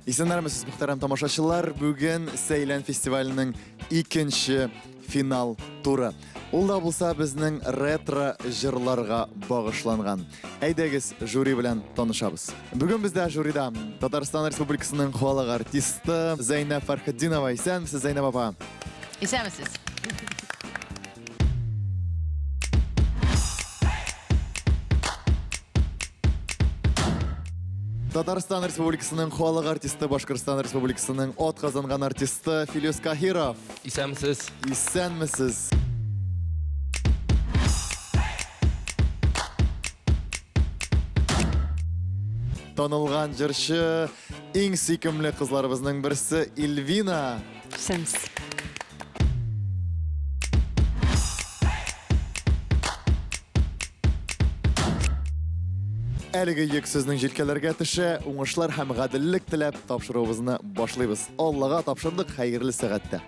Исәннәрмесез, мөхтәрәм тамашачылар. Бүген Сәйлән фестиваленең икенче финал туры. Ул да булса безнең ретро җырларга багышланган. Әйдәгез, жюри белән танышабыз. Бүген бездә жюрида Татарстан Республикасының халык артисты Зәйнәб Фәрхетдинова. Исәнмесез, Зәйнәб апа. Исәнмесез. Татарстан Республикасының халык артисты, Башкортстан Республикасының от казанган артисты Филюс Каһиров. Исәнмесез. Исәнмесез. Танылган җырчы, иң сөйкемле кызларыбызның берсе Ильвина. Исәнмесез. Әлеге йөк сезнең җилкәләргә төшә. Уңышлар һәм гаделлек теләп тапшыруыбызны башлыйбыз. Аллага тапшырдык, хәерле сәгатьтә.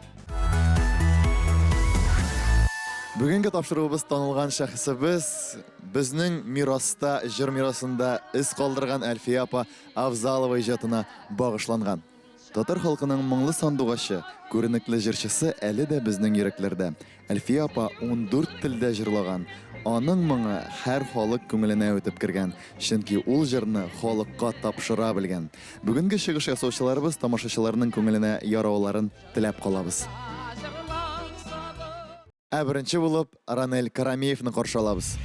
Бүгенге тапшыруыбыз танылган шәхесебез, безнең мираста, җыр мирасында эз калдырган Әлфия апа Авзалова иҗатына багышланган. Татар халкының моңлы сандугачы, күренекле җырчысы әле дә безнең йөрәкләрдә. Әлфия апа 14 телдә җырлаган. Аның моңы һәр халык күңеленә үтеп кергән, чөнки ул җырны халыкка тапшыра белгән. Бүгенге чыгыш ясаучыларыбыз тамашачыларның күңеленә ярауларын теләп калабыз. Ә беренче булып Ранель Карамиевны каршы алабыз.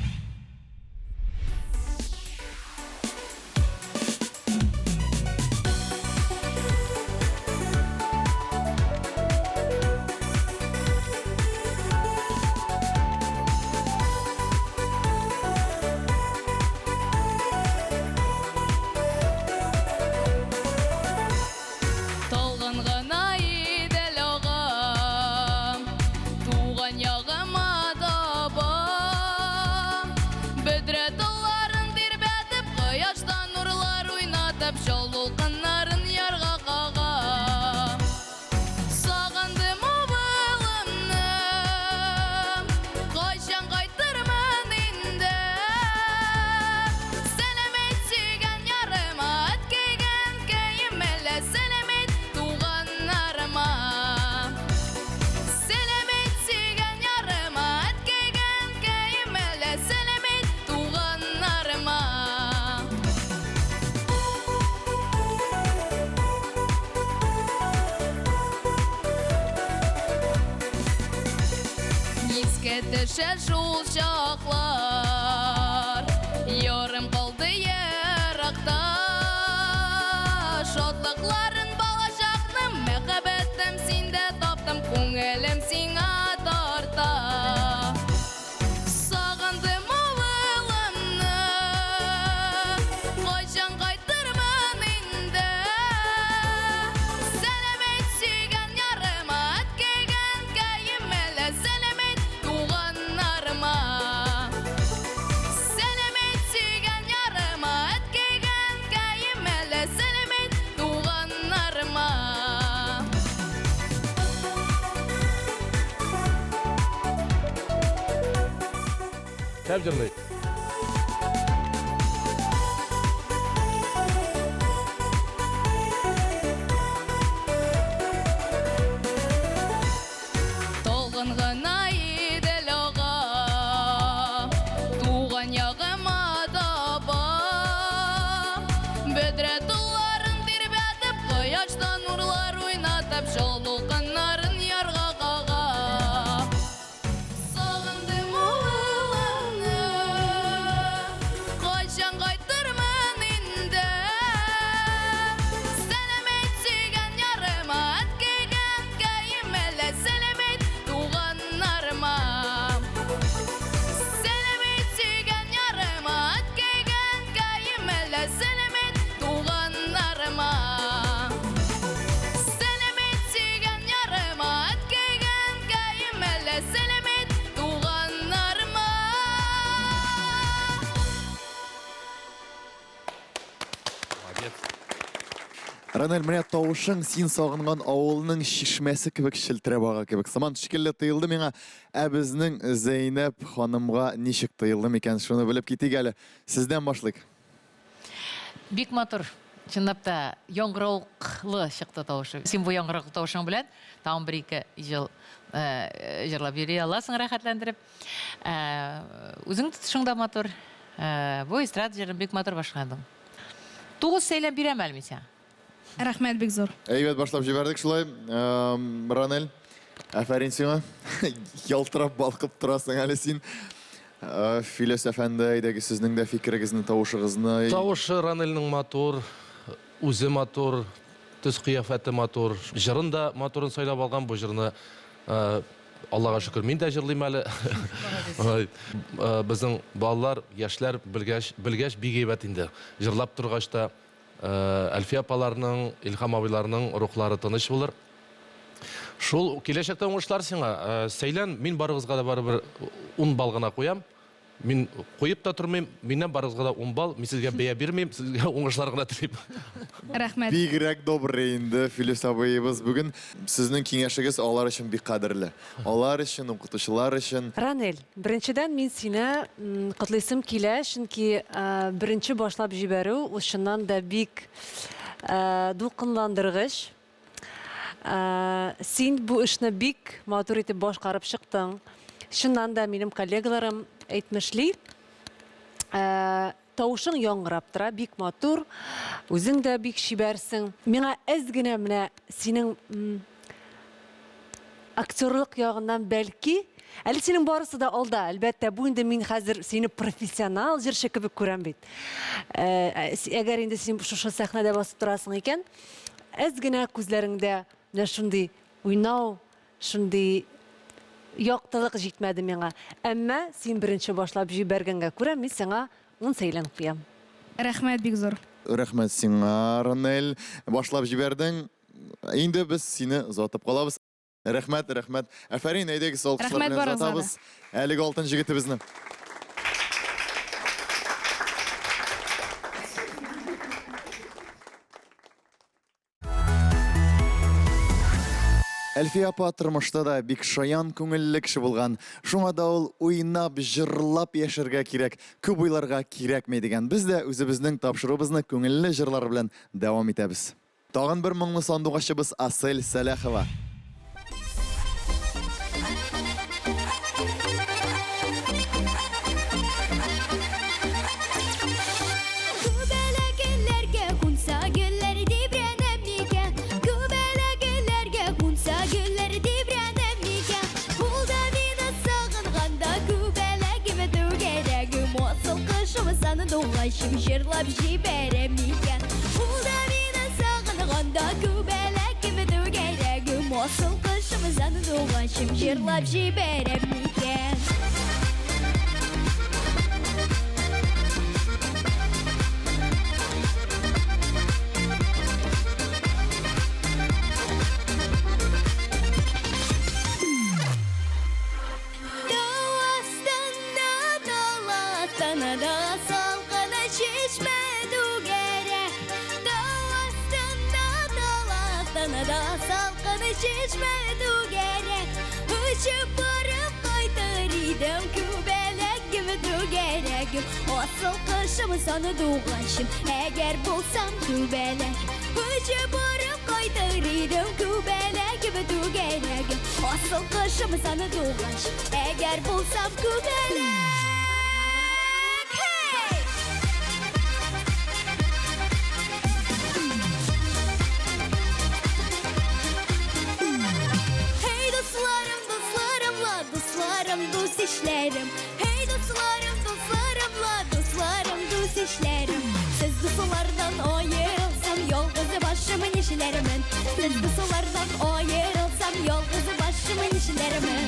Талгын гына Идел агам, Туган ягыма таба. Бөдрә талларын тирбәтеп, Кояшта нурлар уйнатып, Чал дулкыннарын ярга кага. Сагындым авылымны, Кайчан кайтырмын инде? Сәлам әйт сөйгән ярыма, Әткәйгә, әнкәем, әллә сәлам әйт туганнарыма. Сәлам әйт сөйгән ярыма, Әткәйгә, әнкәем, әллә сәлам әйт туганнарыма. Искә төшә шул чаклар, Ярым калды еракта. Шатлыкларын балачакның, Мәхәббәтем синдә таптым, Күңелем сиңа тарта. Сагындым авылымны, Кайчан кайтырмын инде? Сәлам әйт сөйгән ярыма, Әткәйгә, әнкәем, әллә сәлам әйт туганнарыма. Сәлам әйт сөйгән ярыма, Әткәйгә, әнкәем, әллә сәлам әйт туганнарыма. Шәп җырлый. Талгын гына Идел ага, Туган ягыма таба. Бөдрә тулларын тирбәтеп, Кояшта нурлар уйнатып, Чал дулкыннарын ярга кага. Сагындым авылымны, Кайчан кайтырмын инде? Сәлам әйт сөйгән ярыма, Әткәйгә, әнкәем, әллә сәлам әйт туганнарыма. Сәлам әйт сөйгән ярыма, Әткәйгә, әнкәем, әллә сәлам әйт туганнарыма. Сәлам әйт сөйгән ярыма, Әткәйгә, әнкәем, әллә сәлам әйт туганнарыма. Молодец. Ранель, менә тавышың син сагынган авылның чишмәсе кебек челтерәп ага кебек. Сыман шикелле тоелды миңа. Ә безнең Зәйнәп ханымга ничек тоелды микән, шуны белеп китик әле. Сездән башлыйк. Бик матур. Чынлап та, яңгыравыклы чыкты тавышы. Син бу яңгыравыклы тавышың белән тагын бер-ике ел җырлап йөри аласың рәхәтләндереп. Үзең тотышың да матур. Бу эстрада җырын бик матур башкардың. Тугыз сәйлән бирәм әле мин сиңа. Рәхмәт бик зур. Әйбәт башлап җибәрдек шулай. Ранель, афәрин сиңа. Ялтырап балкып торасың әле син. Филүс әфәнде, әйдәгез сезнең дә фикерегезне, тавышыгызны. Тавышы Ранельнең матур, үзе матур, төс-кыяфәте матур. Җырын да матурын сайлап алган. Бу җырны, Аллага шөкер, мин дә җырлыйм әле. Безнең балалар, яшьләр белгәч, белгәч бик әйбәт инде. Җырлап торгач та, Әлфия апаларның, Илһам абыйларның рухлары тыныч булыр. Шул киләчәктә уңышлар сиңа. Сәйлән, мин барыгызга да барыбер 10 балл гына куям. Мин куеп та тормыйм, миннән барыгызга да 10 балл. Мин сезгә бәя бирмим, сезгә уңышлар гына телим. Рәхмәт. Бигрәк добрый инде Филүс абыебыз бүген. Сезнең киңәшегез алар өчен бик кадерле. Алар өчен, укытучылар өчен. Ранель, беренчедән мин сине котлыйсым килә, чөнки беренче башлап җибәрү ул чыннан да бик дулкынландыргыч. Син бу эшне бик матур итеп башкарып чыктың. Чыннан да минем коллегаларым әйтмешли, тавышың яңгырап тора, бик матур, үзең дә бик чибәрсең. Миңа әз генә менә синең актерлык ягыннан бәлки, әле синең барысы да алда, әлбәттә, бу инде мин хәзер сине профессионал җырчы кебек күрәм бит. Әгәр инде син шушы сәхнәдә басып торасың икән, әз генә күзләреңдә менә шундый уйнау, шундый яктылык җитмәде миңа. Әмма син беренче башлап җибәргәнгә күрә, мин сиңа ун сәйлән куям. Рәхмәт бик зур. Рәхмәт сиңа, Ранель. Башлап җибәрдең. Инде без сине озатып калабыз. Рәхмәт, рәхмәт. Афәрин, әйдәгез алкышлар белән озатабыз. Әлеге алтын җегетебезне. Әлфия апа тормышта да бик шаян күңелле кеше булган. Шуңа да ул уйнап, җырлап яшәргә кирәк, күп уйларга кирәкми дигән. Без дә үзебезнең тапшыруыбызны күңелле җырлар белән дәвам итәбез. Тагын бер моңлы сандугачыбыз Асель Сәләхова. Күбәләгеләргә кунса гөлләр тибрәнә микән? Күбәләгеләргә кунса гөлләр тибрәнә микән? Ул да мине сагынганда күбәләгем түгәрәгем асыл кошым сандугачым җырлап җибәрә микән? Ул да мине сагынганда күбәләгем түгәрәгем асыл кошым сандугачым җырлап җибәрә микән? Тау астында, тал астында салкын чишмә түгәрәк. Тау астында, тал астында салкын чишмә түгәрәк. Очып барып кайтыр идем, күбәләгем, түгәрәгем. Асыл кошым, сандугачым, әгәр булсам күбәләк. Очып барып кайтыр идем, күбәләгем, түгәрәгем. Асыл кошым, сандугачым, әгәр булсам күбәләк. Hey! Hey дусларым, дусларым ла, дусларым, дус ишләрем. Hey дусларым, дусларым ла, дусларым, дус ишләрем. Сез дуслардан аерылсам, ялгыз башым нишләрмен? Сез дуслардан аерылсам, ялгыз башым нишләрмен?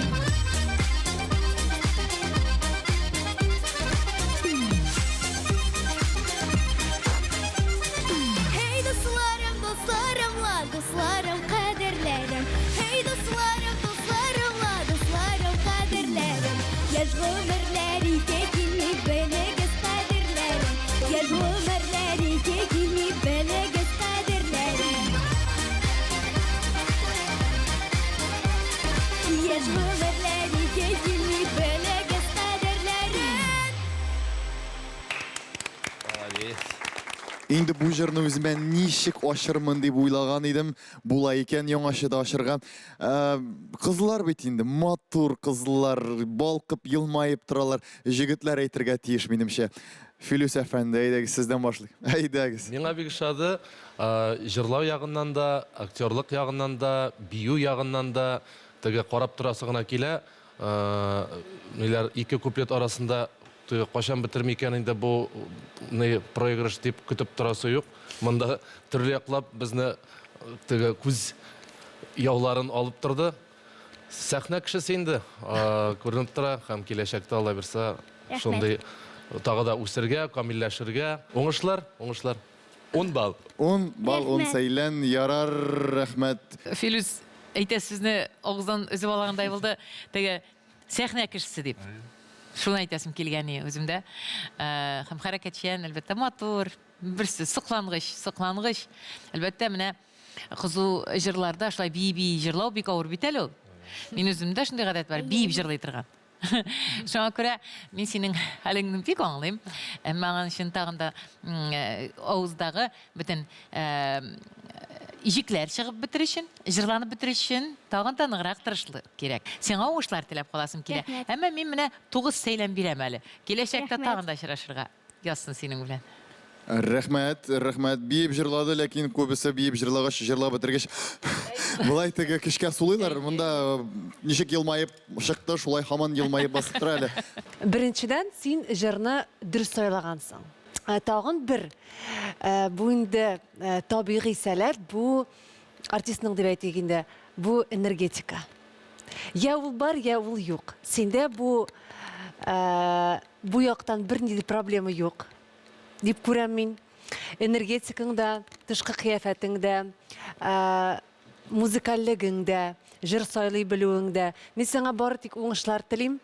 Hey дусларым, дусларым ла, дусларым, кадерләрем. Hey дусларым, дусларым ла, дусларым, кадерләрем. Яшь гомерләр ике килми, белегез кадерләрем. Яшь гомерләр ике килми, белегез кадерләрем. Инде бу җырны үземә ничек ачырмын дип уйлаган идем. Була икән яңача да ачырга. Ә, кызлар бит инде, матур кызлар, балкып, елмаеп торалар. Җегетләр әйтергә тиеш, минемчә. Филүс әфәнде, әйдәгез, сездән башлыйк. Әйдәгез. Миңа бик ошады. Җырлау ягыннан да, актерлык ягыннан да, бию ягыннан да, теге карап торасы гына килә. Ниләр, ике куплет арасында теге кайчан бетер микән инде бу ни проигрыш дип көтеп торасы юк. Монда төрле яклап безне теге күз яуларын алып торды. Сәхнә кешесе инде, күренеп тора һәм киләчәктә Алла бирса шундый тагы да үсергә, камилләшергә. Уңышлар, уңышлар. Ун балл. Ун балл, ун сәйлән, ярар, рәхмәт. Филүс әйтә сүзне авыздан өзеп алгандай булды. Теге сәхнә кешесе дип. Шуны әйтәсем килгән үземдә. Һәм хәрәкәтчән, әлбәттә, матур. Бер сүз, соклангыч, соклангыч. Әлбәттә, менә кызу җырларда шулай бии-бии җырлау бик авыр бит әле ул. Мин үземдә шундый гадәт бар, биеп җырлый торган. Шуңа күрә мин синең хәлеңне бик аңлыйм. Әмма аның өчен тагын да авыздагы бөтен иҗекләр чыгып бетер өчен, җырланып бетер өчен тагын да ныграк тырышлык кирәк. Сиңа уңышлар теләп каласым килә. Әмма мин менә 9 сәйлән бирәм әле. Киләчәктә тагын да очрашырга. Язсын синең белән. Рәхмәт, рәхмәт. Биеп җырлады, ләкин күбесе биеп җырлагач, җырлап бетергәч, болай теге көчкә сулыйлар. Монда ничек елмаеп чыкты, шулай һаман елмаеп басып тора әле. Беренчедән, син җырны дөрес сайлагансың. Тагын бер, бу инде табигый сәләт, бу артистның дип әйтик инде, бу энергетика. Я ул бар, я ул юк. Синдә бу бу яктан бернинди проблема юк дип күрәм мин. Энергетикаң да, тышкы кыяфәтең дә, музыкальлегең дә, җыр сайлый белүең дә. Мин сиңа бары тик уңышлар телим.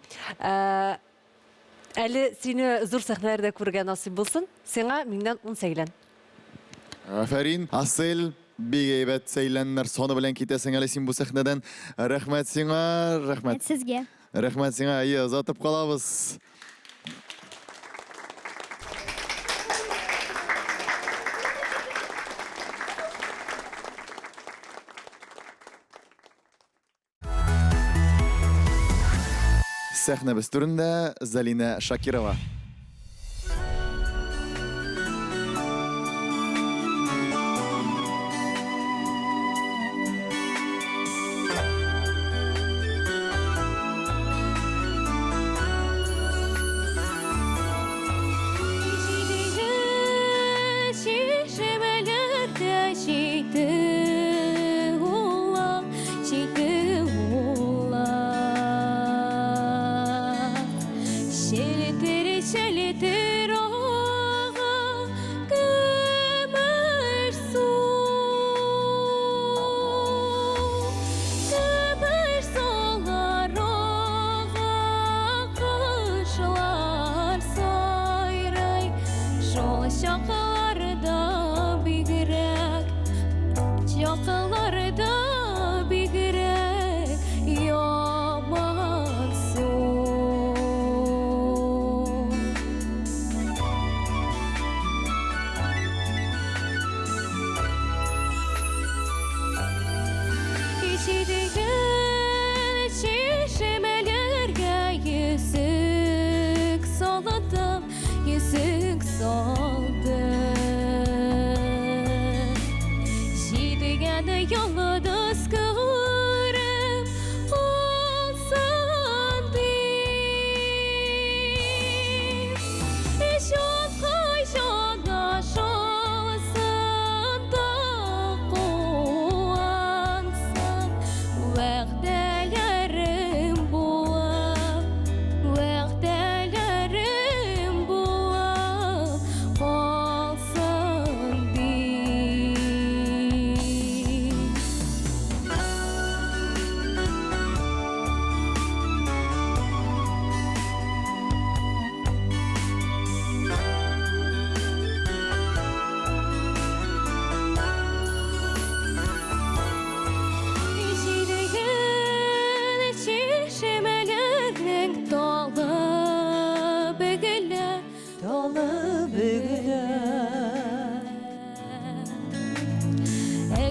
Әле сине зур сәхнәләрдә күрергә насыйп булсын. Сиңа миннән ун сәйлән. Афәрин, Асель, бик әйбәт сәйләннәр саны белән китәсең әле син бу сәхнәдән. Рәхмәт сиңа, рәхмәт. Сезгә. Рәхмәт сиңа, әйе, озатып калабыз. Сәхнәбез түрендә Залинә Шакирова.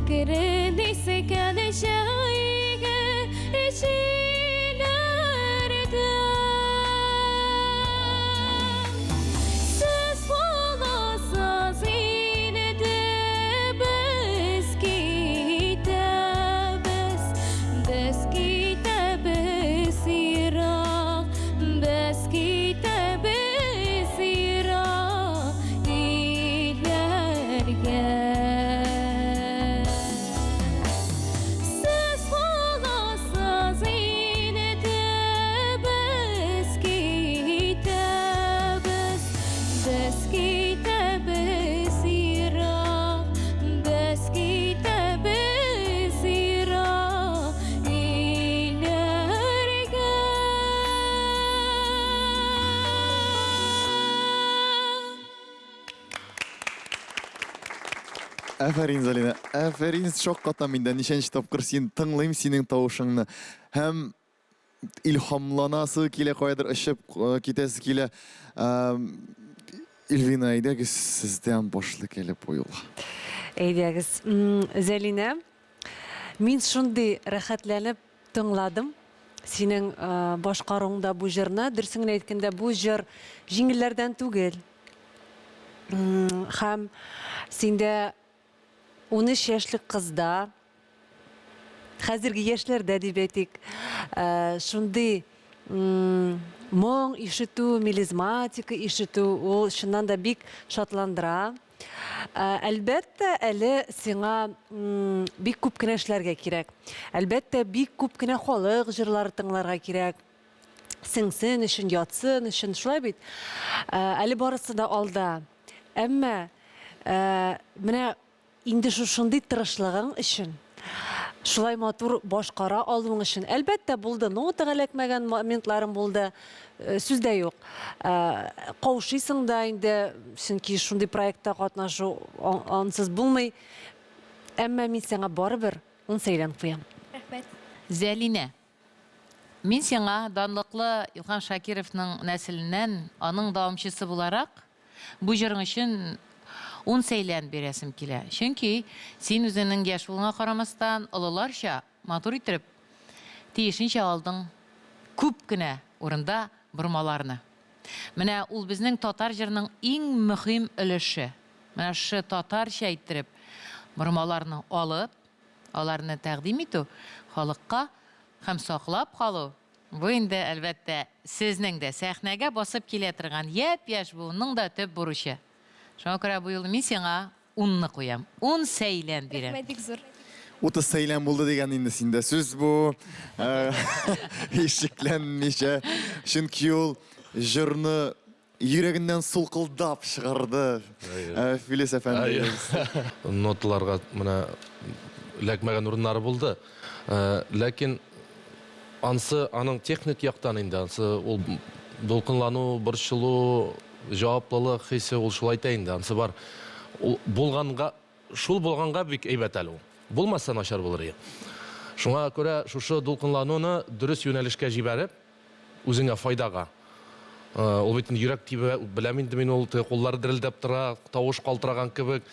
Әкрен искән җәйге җилләрдән. Сез каласыз инде, без китәбез, без китәбез ерак, без китәбез ерак илләргә. Сез каласыз инде, без китәбез, без китәбез ерак, без китәбез ерак илләргә. Афәрин, Залина, афәрин, шаккатам мин дә ничәнче тапкыр син тыңлыйм синең тавышыңны. Һәм илһамланасы килә, каядыр очып э, китәсе килә. Эм, Эльвина, әйдәгез, сездән башлыйк әле бу юлы. Әйдәгез. М, Зәлинә, мин шундый рәхәтләнеп тыңладым синең э, башкаруыңда бу җырны. Дөресен генә әйткәндә, бу җыр җиңелләрдән түгел. М, Һәм синдә 13 яшьлек кызда, хәзерге яшьләрдә дип әйтик, э, шундый м, моң ишетү, мелизматика ишетү, ул чыннан да бик шатландыра. Ә, Әлбәттә, әле сиңа м, бик күп кенә эшләргә кирәк. Әлбәттә, бик күп кенә халык җырлары тыңларга кирәк. Сеңсен өчен, ятсын өчен, шулай бит? Ә, Әле барысы да алда. Әмма ә, менә инде шушындый тырышлыгың өчен, шулай матур башкара алуың өчен, әлбәттә, булды, нотага эләкмәгән моментларың булды, э, сүз дә юк. Ә, Каушыйсың да инде, чөнки шундый проектта катнашу ан- ансыз булмый. Әмма мин сиңа барыбер ун сәйлән куям. Рәхмәт. Зәлинә, мин сиңа данлыклы Илһам Шакировның нәселеннән, аның дәвамчысы буларак, бу җырың өчен ун сәйлән бирәсем килә. Чөнки син үзеңнең яшь булуыңа карамастан, олыларча матур иттереп, тиешенчә алдың күп кенә урында бормаларны. Менә ул безнең татар җырының иң мөһим өлеше. Менә шушы татарча иттереп бормаларны алып, аларны тәкъдим итү халыкка һәм саклап калу, бу инде, әлбәттә, сезнең дә сәхнәгә басып килә торган япь-яшь буынның да төп бурычы. Шуңа күрә бу юлы мин сиңа унны куям. Ун сәйлән бирәм. Рәхмәт бик зур. 30 сәйлән булды дигән инде синдә сүз бу. Э, Һич шикләнмичә. Чөнки ул җырны йөрәгеннән сулкылдап чыгарды. Э, Филис әфәнде. Ноталарга менә эләкмәгән урыннары булды. Э, Ләкин ансы аның техник яктан инде, ансы ул дулкынлану, борчылу, җаваплылык хисе ул шулай әйтә инде, ансы бар. Ул булганга, шул булганга бик әйбәт әле ул. Булмаса начар булыр иде. Шуңа күрә шушы дулкынлануны дөрес юнәлешкә җибәреп, үзеңә файдага. Э, Ул бит инде йөрәк тибә, беләм инде мин ул, теге куллар дерелдәп тора, тавыш калтыраган кебек.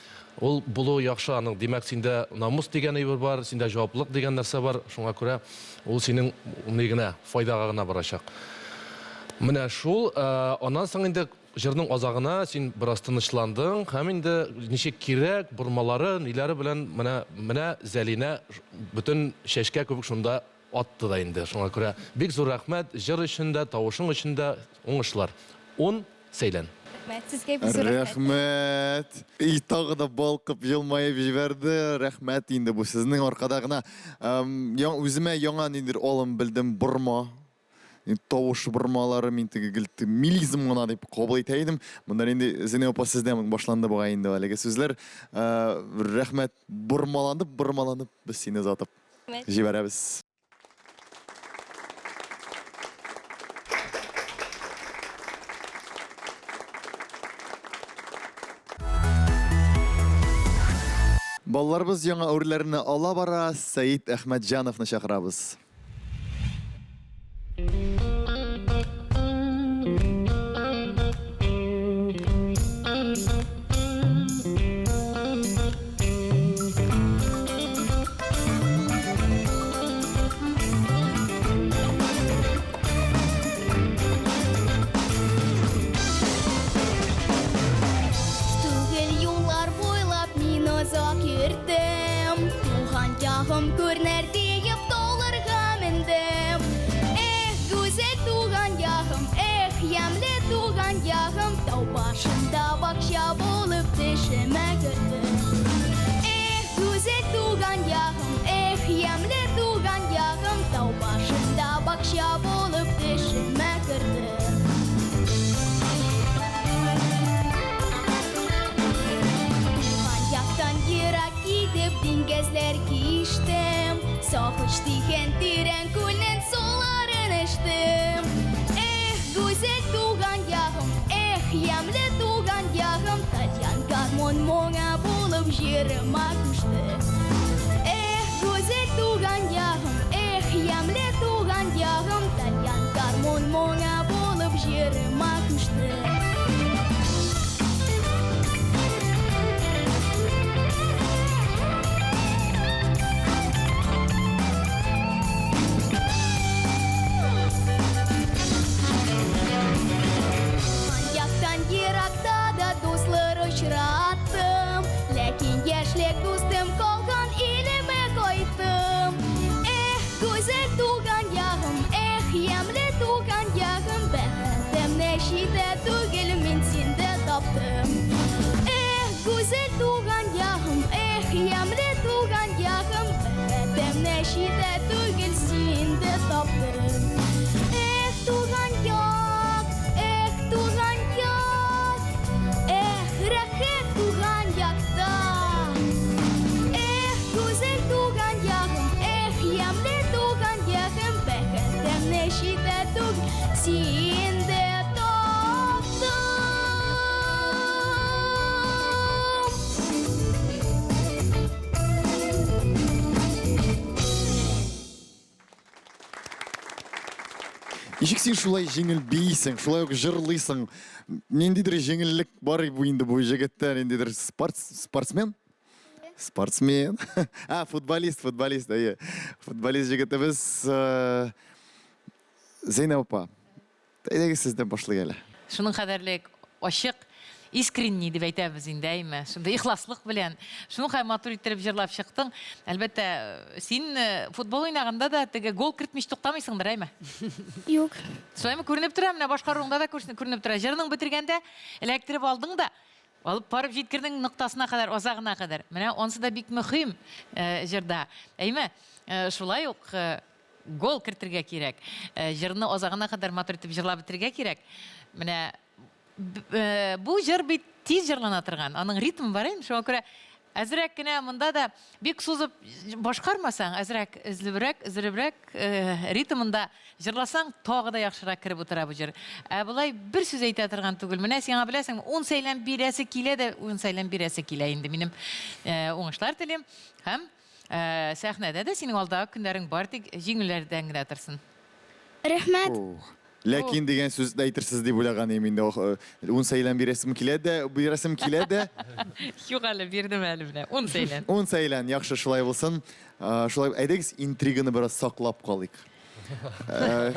Ул булуы яхшы аның. Димәк, синдә намус дигән әйбер бар, синдә җаваплылык дигән нәрсә бар. Шуңа күрә ул синең ни генә, файдага гына барачак. Менә шул, э, аннан соң инде җырның азагына син бераз тынычландың һәм инде ничек кирәк, бормалары, ниләре белән менә менә Зәлинә бөтен чәчкә кебек шунда атты да инде. Шуңа күрә бик зур рәхмәт җыр өчен дә, тавышың өчен дә, уңышлар. Ун сәйлән. Рәхмәт сезгә бик зур рәхмәт. Рәхмәт. И тагы да балкып елмаеп җибәрде. Рәхмәт инде бу сезнең аркада гына. Эм, яң- Үземә яңа ниндидер алым белдем, борма. Тавыш бормалары мин теге гел те- мелизм гына дип кабул итә идем. Монда инде Зинә апа сездән башланды бугай инде әлеге сүзләр. Э, Рәхмәт, бормаланып, бормаланып без сине озатып Рәхмәт. җибәрәбез. Балаларыбыз яңа үрләрне ала бара, Сәид Әхмәтҗановны чакырабыз. озак йөрдем. Туган ягым күренер диеп тауларга мендем. Эх, гүзәл туган ягым, эх, ямьле туган ягым, тау башында бакча булып төшемә керде. Эх, гүзәл туган ягым, эх, ямьле туган ягым, тау башында бакча булып төшемә керде. Туган яктан ерак китеп диңгезләр кичтем, Сагыш дигән тирән күлнең суларын эчтем. Эх, гүзәл туган ягым, эх, ямьле туган ягым, Тальян гармун моңа булып җырыма күчте. Эх, гүзәл туган ягым, эх, ямьле туган ягым, Тальян гармун моңа булып җырыма күчте. Яктан еракта да дуслар очраттым, Ләкин яшьлек дустым калган илемә кайттым. Эх, гүзәл туган ягым, эх, ямьле туган ягым, Бәхетемне читтә түгел, мин синдә таптым. Эх, гүзәл туган ягым, эх, ямьле туган ягым, Бәхетемне читтә түгел, синдә таптым. Эх, туган як, эх, туган як, эх, рәхәт туган якта. Эх, гүзәл туган ягым, эх, ямьле туган ягым, Бәхетемне читтә түгел, синдә таптым. Ничек син шулай җиңел биисең, шулай ук җырлыйсың? Ниндидер җиңеллек бар бу инде бу җегеттә, ниндидер спорт, спортсмен? Спортсмен. А, футболист, футболист, әйе. Футболист җегетебез э, Зәйнәб апа. Әйдәгез сездән башлыйк әле. Шуның кадәрлек ачык, искренний дип әйтәбез инде, әйме? Шундый ихласлык белән, шуның кадәр матур иттереп җырлап чыктың. Әлбәттә, син э, футбол уйнаганда да теге гол кертмич туктамыйсыңдыр, әйме? Юк. Шулаймы? Күренеп тора, менә башкаруыңда да күренеп тора. Җырның бетергәндә эләктереп алдың да, алып барып җиткердең ноктасына кадәр, азагына кадәр. Менә ансы да бик мөһим э, җырда. Әйме? Э, шулай ук Гол кертергә кирәк. Җырны азагына кадәр матур итеп җырлап бетерергә кирәк. Менә бу җыр бит тиз җырлана торган. Аның ритмы бар инде. Шуңа күрә әзрәк кенә монда да бик сузып башкармасаң, әзрәк өзлебрәк, өзелебрәк ритмында җырласаң, тагы да яхшырак кереп утыра бу җыр. Ә болай бер сүз әйтә торган түгел. Менә сиңа беләсеңме, ун сәйлән бирәсе килә дә, ун сәйлән бирәсе килә инде минем. Уңышлар телим һәм Ә, сәхнәдә дә синең алдагы көннәрең бар тик җиңүләрдән генә торсын. Рәхмәт. Ух. Ләкин дигән сүз дә әйтерсез дип уйлаган идем инде. Ох, э, Ун сәйлән бирәсем килә дә, бирәсем килә дә. Юк әле, бирдем әле менә. Ун сәйлән. Ун сәйлән, яхшы шулай булсын. Э, Шулай, әйдәгез интриганы бераз саклап калыйк. Э,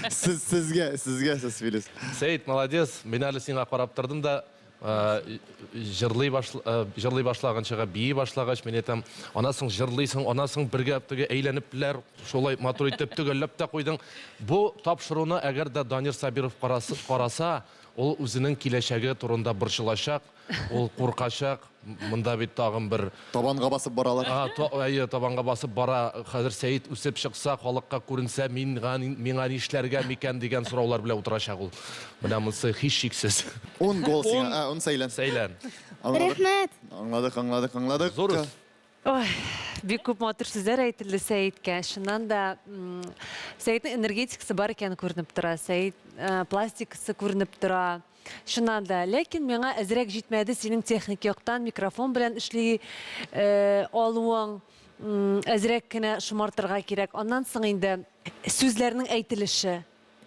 Сез сезгә, сезгә сүз, Филис. Сәет, молодец. Мин әле сиңа карап тордым да, җырлый баш җырлый башлаганчыга бии башлагач, мин әйтәм, аннан соң җырлыйсың, аннан соң бергә теге әйләнепләр, шулай матур итеп төгәлләп тә куйдың. Бу тапшыруны әгәр дә Данир Сабиров караса, ул үзенең киләчәге турында борчылачак, ул куркачак. Монда бит тагын бер Табанга басып баралар. Әйе, табанга басып бара. Хәзер Сәет үсеп чыкса, халыкка күренсә, миңа миңа нишләргә микән дигән сораулар белән утырачак ул. Менә монысы һичшиксез. Ун гол сиңа, ә, ун сәйлән. Сәйлән. Аңладык. Рәхмәт. Аңладык, аңладык, аңладык. Зур үс. Ой, бик күп матур сүзләр әйтелде Сәеткә. Чыннан да, Сәетнең энергетикасы бар икәне күренеп тора. Сәет э, пластикасы күренеп тора. Чыннан да, ләкин миңа әзрәк җитмәде синең техник яктан микрофон белән эшли э, алуың. Әзрәк кенә шомартырга кирәк. Аннан соң инде сүзләрнең әйтелеше.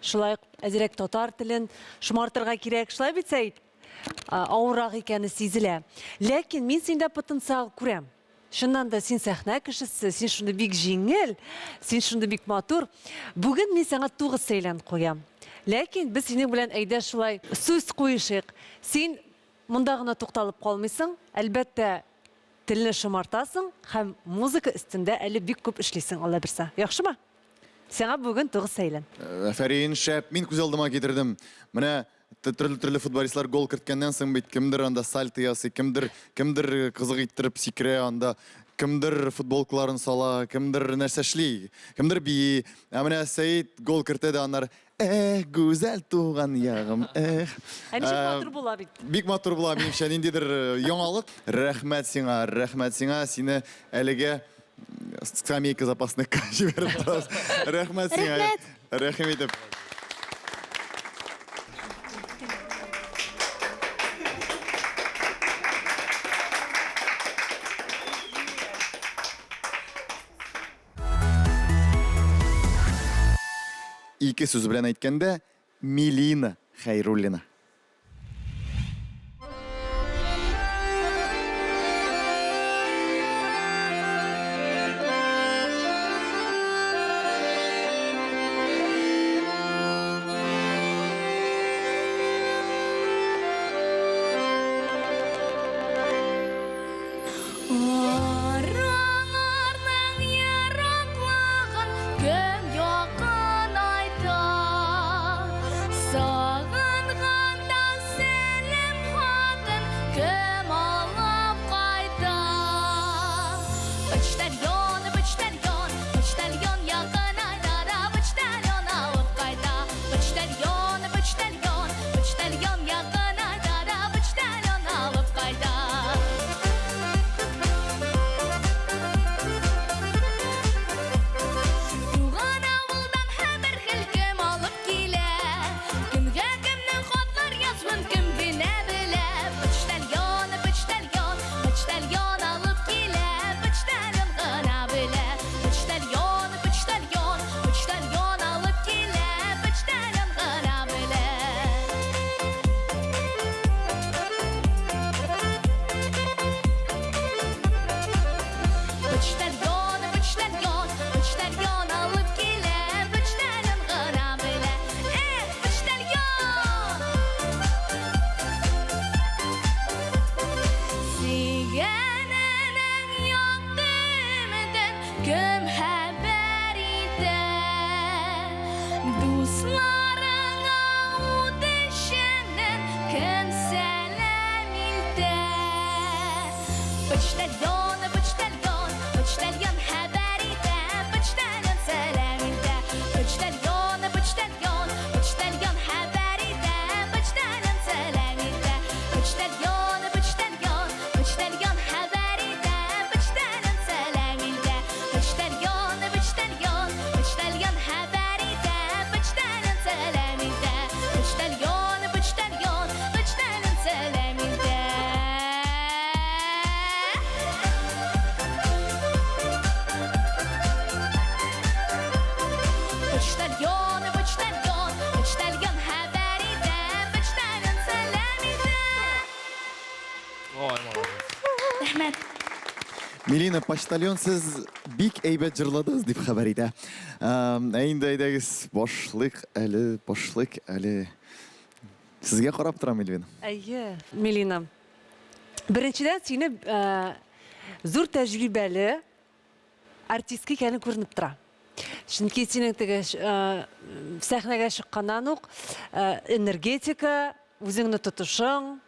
Шулай ук әзрәк татар телен шомартырга кирәк. Шулай бит, Сәет? Авыррак икәне сизелә. Ләкин мин синдә потенциал күрәм. Чыннан да син сәхнә кешесе, син шундый бик җиңел, син шундый бик матур. Бүген мин сиңа 9 сәйлән куям. Ләкин без синең белән әйдә шулай сүз куешыйк. Син. монда гына тукталып калмыйсың, әлбәттә, телне шомартасың һәм музыка өстендә әле бик күп эшлисең, Алла бирса. Яхшымы? Сиңа бүген 9 сәйлән. Афәрин, шәп. Мин күз алдыма китердем. Менә төрле-төрле футболистлар гол керткәннән соң бит кемдер анда сальто ясый, кемдер, кемдер кызык иттереп сикерә анда, кемдер футболкаларын сала, кемдер нәрсә эшли, кемдер бии. Ә менә Сәет гол кертә дә аннары Эх, гүзәл туган ягым, эх. Ә ничек матур була бит. Бик матур була, минемчә, ниндидер яңалык. Рәхмәт сиңа, рәхмәт сиңа. Сине әлегә скамейка запасныйка җибәреп торабыз. Рәхмәт сиңа. Рәхмәт. Рәхим итеп. Ике сүз белән әйткәндә, Милина Хәйруллина. Араларның ераклыгын кем якынайта? Сагынганда сәлам хатын кем алып кайта? Почтальон, почтальон, почтальон якынайта да почтальон алып кайта. Почтальон, почтальон, почтальон якынайта да почтальон алып кайта. Туган авылдан хәбәр хел кем алып килә? Кемгә кемнең хатлар язуын кем генә белә? Почтальон, почтальон, почтальон алып килә, почтальон гына белә. Почтальон, почтальон, почтальон алып килә, почтальон гына белә. Почтальон, почтальон, почтальон алып килә, почтальон гына белә. Эх, почтальон! Сөйгәненең якты өметен кем хәбәр итә? Дусларыңа ут эченнән кем сәлам илтә? Почтальон, почтальон, почтальон хәбәр итә, почтальон сәлам илтә. Почтальон, почтальон, почтальон хәбәр итә, почтальон сәлам илтә. Почтальон, почтальон, почтальон хәбәр итә, почтальон сәлам илтә. Почтальон, почтальон, почтальон хәбәр итә, почтальон сәлам илтә. Почтальон, почтальон, почтальон сәлам илтә. Почтальон, почтальон, почтальон хәбәр итә, почтальон сәлам итә. Ой, молодец. Рәхмәт. Милина, почтальон сез бик әйбәт җырладыгыз дип хәбәр итә. Ә инде әйдәгез, башлыйк әле, башлыйк әле. Сезгә карап торам, Эльвина. Әйе, Милина. Беренчедән, сине зур тәҗрибәле артистка икәнең күренеп тора. Чөнки синең теге сәхнәгә чыкканнан ук энергетика, үзеңне тотышың,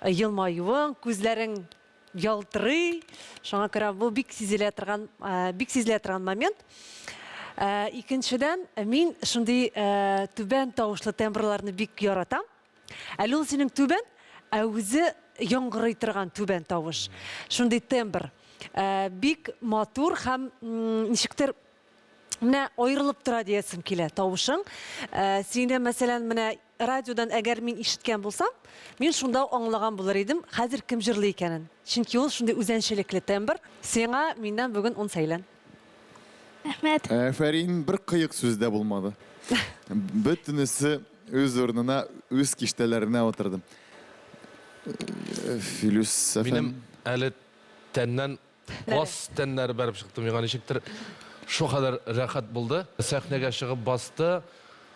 елмаюың, күзләрең ялтырый. Шуңа күрә бу бик сизелә торган, бик сизелә торган момент. Икенчедән, мин шундый түбән тавышлы тембрларны бик яратам. Әле ул синең түбән, ә үзе яңгырый торган түбән тавыш. Шундый тембр. Бик матур һәм ничектер менә аерылып тора диясем килә тавышың. Сине, мәсәлән, менә радиодан әгәр мин ишеткән булсам, мин шунда ук аңлаган булыр идем, хәзер кем җырлый икәнен. Чөнки ул шундый үзенчәлекле тембр. Сиңа миннән бүген ун сәйлән. Рәхмәт. Афәрин, бер кыек сүз дә булмады. Бөтенесе үз урынына, үз киштәләренә утырды. Филүс әфән. Минем әле тәннән Каз тәннәре бәреп чыкты миңа ничектер. Шул кадәр рәхәт булды. Сәхнәгә чыгып басты.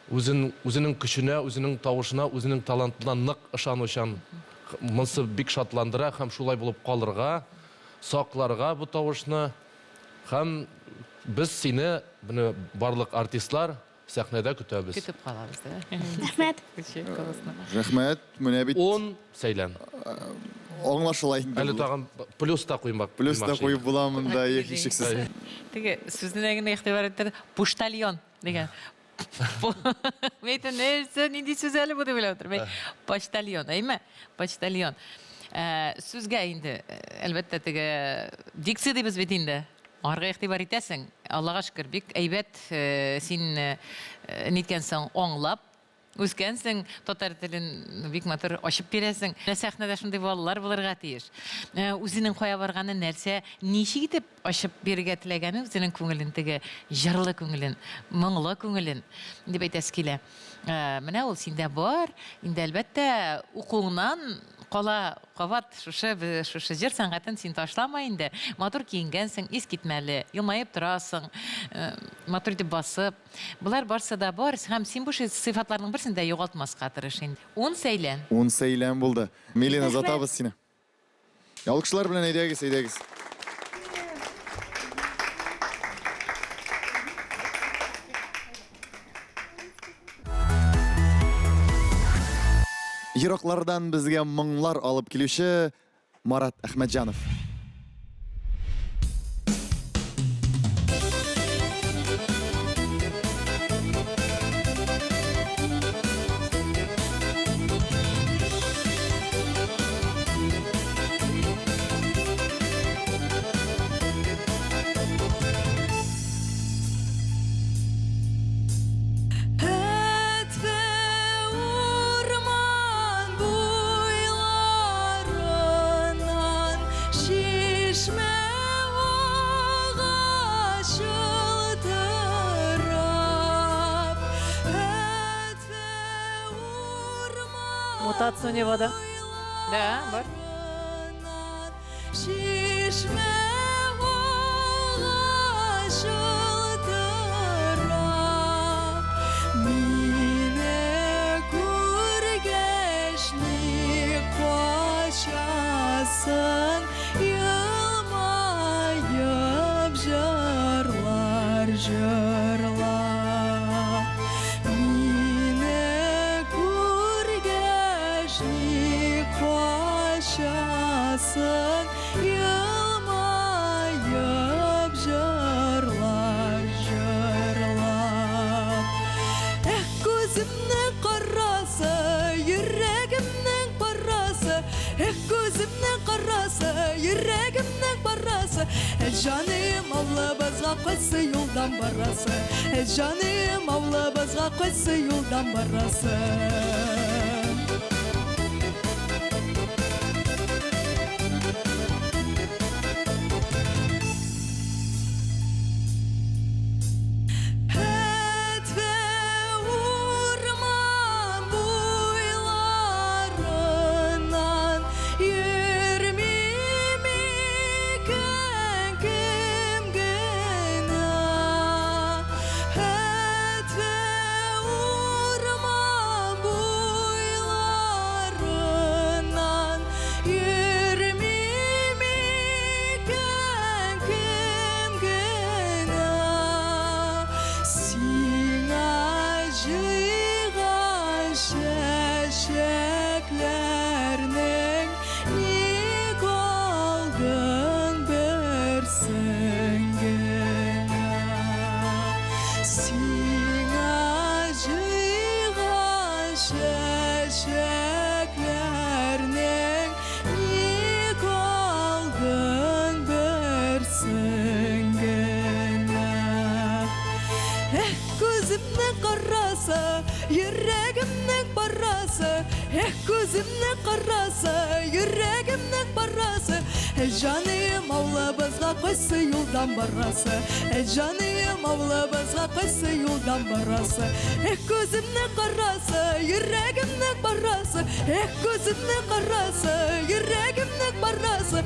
Үзен, үзенең көченә, үзенең тавышына, үзенең талантына нык ышанучан Монсы бик шатландыра һәм шулай булып калырга, сакларга бу тавышны. Һәм без сине, менә барлык артистлар, сәхнәдә көтәбез. Көтеп калабыз, да. Рәхмәт. Рәхмәт. Менә бит. Ун сәйлән. Аңлашыла инде. Әле тагын плюс та куймак. Плюс та куеп була монда, һичшиксез. Теге сүзенә генә игътибар итте. Пуштальон дигән. Мин әйтәм, нәрсә, нинди сүз әле бу дип уйлап утырам. Почтальон, әйме? Почтальон. Сүзгә инде, әлбәттә, теге дикция дибез бит инде. Аңарга игътибар итәсең. Аллага шөкер, бик әйбәт син ниткәнсең, аңлап үскәнсең, татар телен бик матур ачып бирәсең. Менә сәхнәдә шундый балалар булырга тиеш. Үзенең кая барганын, нәрсә, ничек итеп ачып бирергә теләгәнен, үзенең күңелен, теге җырлы күңелен, моңлы күңелен дип әйтәсе килә. Менә ул синдә бар. Инде, әлбәттә, укуыңнан кала кабат шушы шушы җыр сәнгатен син ташлама инде. Матур киенгәнсең, искитмәле, елмаеп торасың, матур итеп басып. Болар барсы да бар һәм син бу сыйфатларның берсен дә югалтмаска тырыш инде. Ун сәйлән. Ун сәйлән булды. Милена, озатабыз сине. Алкышлар белән әйдәгез, әйдәгез. Ераклардан безгә моңлар алып килүче Марат Әхмәтҗанов. Мутация у него, да? Да, бар. Җаным авылыбызга кайсы юлдан барасы? Җаным авылыбызга кайсы юлдан барасы? Җаным авылыбызга кайсы юлдан барасы? Җаным авылыбызга кайсы юлдан барасы? Эх, күземне карасы, йөрәгемне барасы. Эх, күземне карасы, йөрәгемне барасы.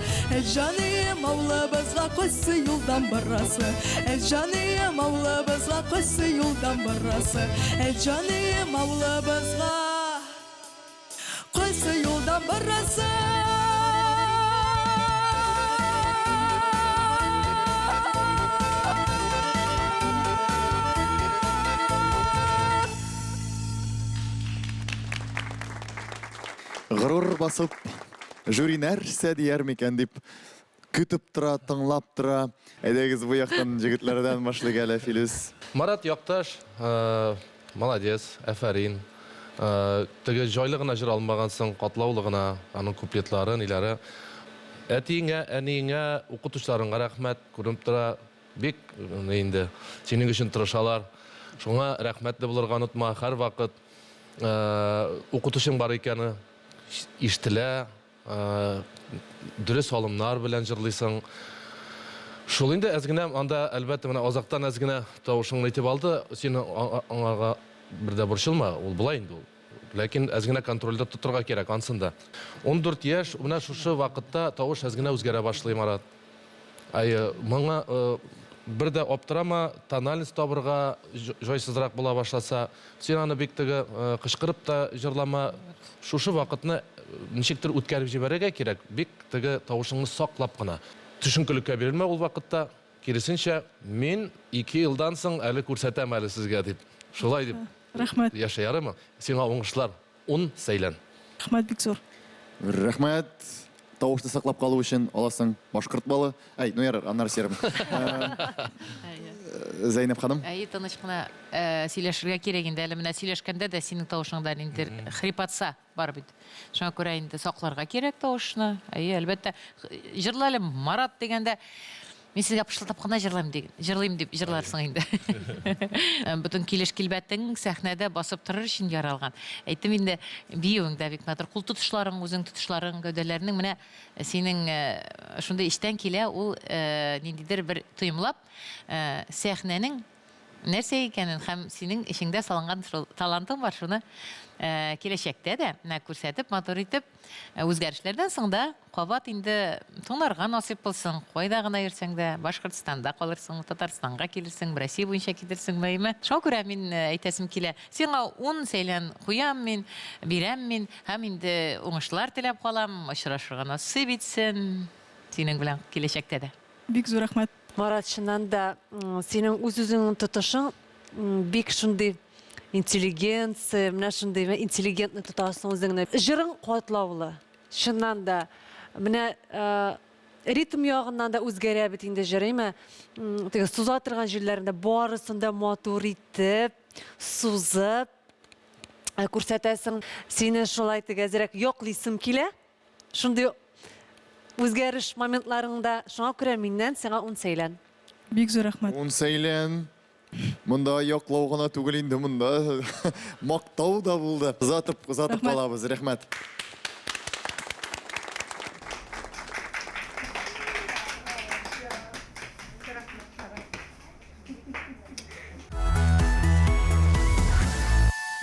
Җаным авылыбызга кайсы юлдан барасы? Җаным авылыбызга кайсы юлдан барасы? Җаным авылыбызга кайсы юлдан барасы? Горур басып, жюри нәрсә дияр микән дип көтеп тора, тыңлап тора. Әйдәгез бу яктан җегетләрдән башлыйк әле, Филүс. Марат якташ, молодец, әфәрин. Теге җайлы гына җыр алмагансың, катлаулы гына, аның куплетлары, ниләре. Әтиеңә, әниеңә, укытучыларыңа рәхмәт, күренеп тора, бик инде синең өчен тырышалар. Шуңа рәхмәтле булырга онытма, һәрвакыт укытучың бар икәне ишетелә, Дөрес алымнар белән җырлыйсың. Шул инде әз генә анда, әлбәттә, менә азактан әз генә тавышыңны итеп алды. Син аңарга бер дә борчылма, ул болай инде ул. Ләкин әз генә контрольдә тотырга кирәк ансын да. 14 яшь, менә шушы вакытта тавыш әз генә үзгәрә башлый, Марат. Әйе, моңа бер дә аптырама, тональность табырга җайсызрак була башласа, син аны бик теге кычкырып та җырлама. Шушы вакытны ничектер үткәреп җибәрергә кирәк, бик теге тавышыңны саклап кына. Төшенкелеккә бирелмә ул вакытта, киресенчә, мин ике елдан соң әле күрсәтәм әле сезгә дип, шулай дип Рәхмәт. яшә, ярыймы? Сиңа уңышлар. Ун сәйлән. Рәхмәт бик зур. Рәхмәт. Тавышны саклап калу өчен аласың башкорт балы. Әй, ну ярар, аннары сөйләрмен. Зәйнәп ханым. Әйе, тыныч кына сөйләшергә кирәк инде. Әле менә сөйләшкәндә дә синең тавышыңда ниндидер хрипотца бар бит. Шуңа күрә инде сакларга кирәк тавышны. Әйе, әлбәттә. Җырла әле, Марат дигәндә, Мин сезгә пышылдап кына җырлыйм диген, җырлыйм дип җырларсың инде. Бөтен килеш-килбәтең сәхнәдә басып торыр өчен яралган. Әйттем инде, биюең дә бик матур. Кул тотышларың, үзең тотышларың, гәүдәләрнең менә синең шундый эчтән килә ул ниндидер бер тоемлап сәхнәнең нәрсә икәнен һәм синең эчеңдә салынган шул талантың бар, шуны киләчәктә дә менә күрсәтеп, матур итеп, үзгәрешләрдән соң да кабат инде тыңларга насыйп булсын. Кайда гына йөрсәң дә, Башкортстанда калырсыңмы, Татарстанга килерсеңме, Россия буенча китерсеңме, әйме? Шуңа күрә мин әйтәсем килә, сиңа ун сәйлән куям мин, бирәм мин һәм инде уңышлар теләп калам, очрашырга насыйп итсен синең белән киләчәктә дә. Бик зур рәхмәт. Марат, чыннан да, синең үз-үзеңне тотышың бик шундый интеллигенция, менә шундый интеллигентный тотасың үзеңне. Җырың катлаулы, чыннан да. Менә ритм ягыннан да үзгәрә бит инде җыр, әйме? Теге суза торган җирләрендә барысын да матур итеп, сузып күрсәтәсең. Сине шулай теге әзрәк яклыйсым килә. Шундый үзгәреш моментларыңда, шуңа күрә миннән сиңа ун сәйлән. Бик зур рәхмәт. Ун сәйлән. Монда яклау гына түгел инде, монда мактау да булды. Озатып, озатып калабыз. Рәхмәт.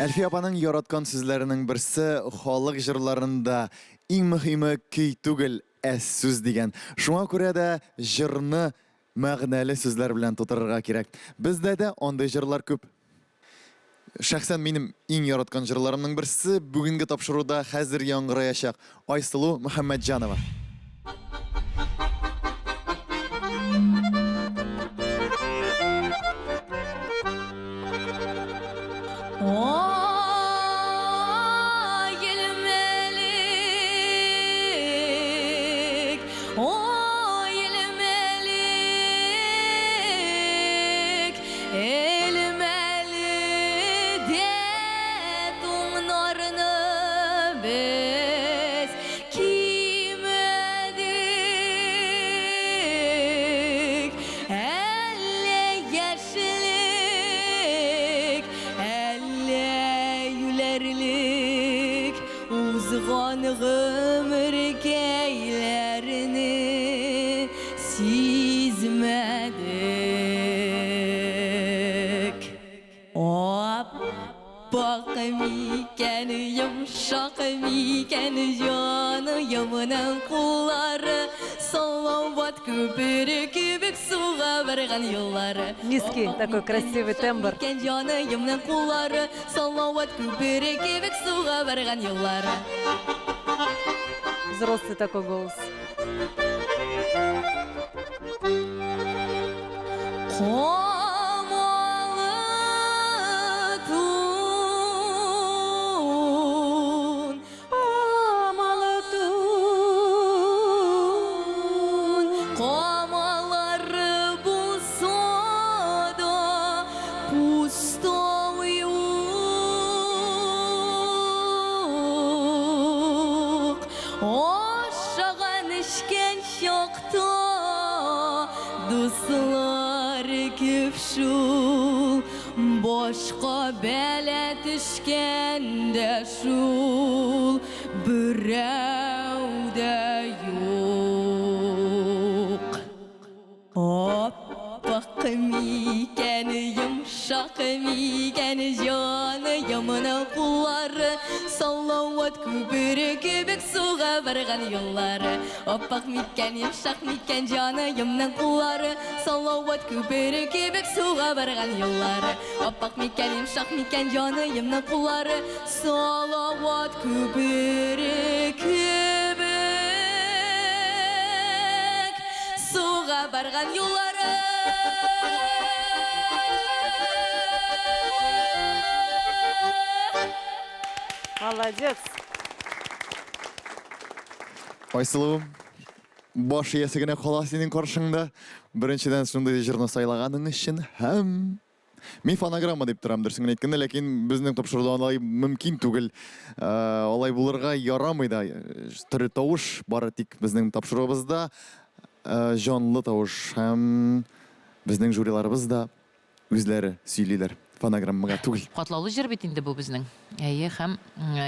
Әлфия апаның яраткан сүзләренең берсе халык җырларында иң мөһиме көй түгел, ә сүз дигән. Шуңа күрә дә җырны мәгънәле сүзләр белән тутырырга кирәк. Бездә дә андый җырлар күп. Шәхсән минем иң яраткан җырларымның берсе бүгенге тапшыруда хәзер яңгыраячак. Айсылу Мөхәммәтҗанова. Туңнарны без кимедек. Әллә яшьлек, әллә юләрлек, узган гомеркәйләрне сизмәдек. Ап-ак микән, йомшак микән җаныемның куллары, Салават күпере кебек суга барган юллары. Низкий такой красивый тембр. Микән җаныемның куллары, Салават күпере кебек суга барган юллары. Взрослый такой голос. Камалы тун, камалы тун, камалары булса да, Пустау юк. Ашаган эчкән чакта дуслар күп шул. Башка бәла төшкәндә шул берәү дә юк. Аппак микән, йомшак микән, җаныемның куллары, Салават күпере кебек суга барган юллары. Аппак микән, йомшак микән, җаныемның куллары, Салават күпере кебек суга барган юллары. Аппак микән, йомшак микән, җаныемның куллары, Салават күпере кебек суга барган юллары. Молодец. Айсылуым, баш иясе генә кала синең каршыңда. Беренчедән, шундый җырны сайлаганың өчен һәм Мин фонограмма дип торам, дөресен генә әйткәндә, ләкин безнең тапшыруда алай мөмкин түгел. Э, алай булырга ярамый да. Тере тавыш бары тик безнең тапшыруыбызда э, җанлы тавыш һәм безнең жюриларыбыз да үзләре сөйлиләр, фонограммага түгел. Катлаулы җыр бит инде бу безнең. Әйе, һәм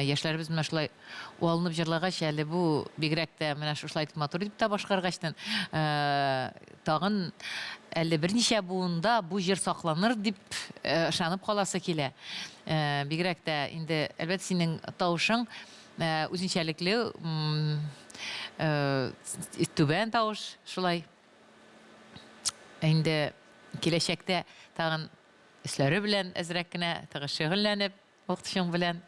яшьләребез менә шулай алынып җырлагач, әле бу бигрәк тә менә шушылай итеп матур итеп тә башкаргачтын, э, Тагын әле берничә буында бу җыр сакланыр дип ышанып каласы килә. Бигрәк тә инде, әлбәттә, синең тавышың үзенчәлекле, түбән тавыш шулай. Инде киләчәктә тагын өсләре белән әзрәк кенә тыгыз шөгыльләнеп, Укытучың белән